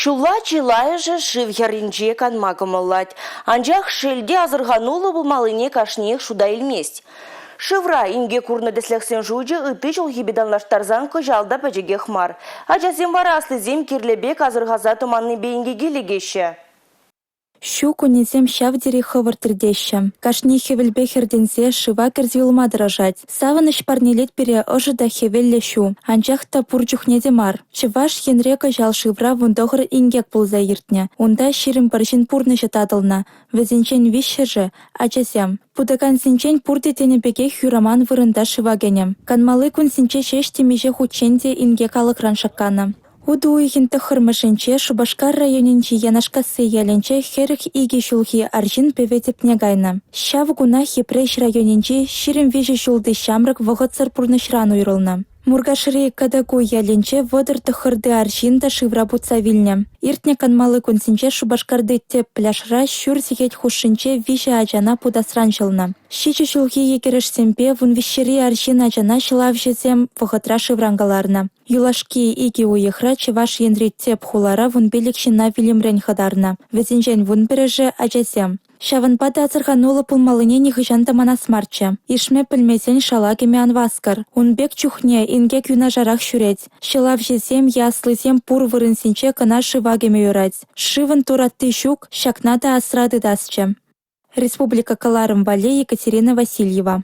Ҫулла чылайӑшӗ шыв хӗрринче канма кӑмӑллать. Анчах шел те асӑрхануллӑ пулмаллине кашниех шута илмест. Шывра инкек курнӑ тӗслӗхсен шучӗ ытти ҫулхипе танлаштарсан кӑҫал та пӗчӗкех мар. Ачасем вара аслисем кирлӗ пек асӑрхаса тӑманнипе инкеке лекеҫҫӗ. Ҫу кунӗсем ҫав тери хӑвӑрт иртеҫҫӗ. Кашни хӗвелпе хӗртӗнсе шыва кӗрсе юлма тӑрӑшать. Савӑнӑҫ парнелет пире ӑшӑ та хӗвеллӗ ҫу. Анчах та пур чухне те мар. Чӑваш Енре кӑҫал шывра 19 инкек пулса иртнӗ. Унта 21 ҫын пурнӑҫӗ татӑлнӑ. Вӗсенчен виҫҫӗшӗ – ачасем. Путакансенчен пурте тенӗ пекех юраман вырӑнта шыва кӗнӗ. Канмалли кунсенче ҫеҫ темиҫе хутчен те инкек алӑкран шакканӑ. Утӑ уйӑхӗн 9-мӗшӗнче Шупашкар районӗнчи Янашкасси ялӗнче 42 ҫулхи арҫын пӗве тӗпне кайнӑ. Ҫав кунах Йӗпреҫ районӗнчи 23 ҫулти ҫамрӑк вӑхӑтсӑр пурнӑҫран уйрӑлнӑ. Муркашри Катакуй ялӗнче 39-ти арҫын та шывра путса вилнӗ. Иртнӗ канмалли кунсенче Шупашкарти тӗп пляжра ҫур сехет хушшинче виҫӗ ачана путасран ҫӑлнӑ. Ҫичӗ ҫулхи йӗкӗрешсемпе 13-ри арҫын ачана ҫӑлавҫӑсем вӑхӑтра шывран кӑларнӑ. Юлашки икӗ уйӑхра Чӑваш Енри тӗп хулара 15 ҫынна вилӗмрен хӑтарнӑ. Вӗсенчен 11-шӗ – ачасем. Ҫавӑнпа та асӑрхануллӑ пулмаллине нихӑҫан та манас марччӗ. Ишме пӗлмесен шала кӗме ан васкӑр. Ун пек чухне инкек юнашарах ҫӳрет. Ҫӑлавҫӑсем е аслисем пур вырӑнсенче кӑна шыва кӗме юрать. Шывӑн туратти ҫук, ҫакна та асра тытасчӗ. Республика кӑларӑм валли Екатерина Васильева.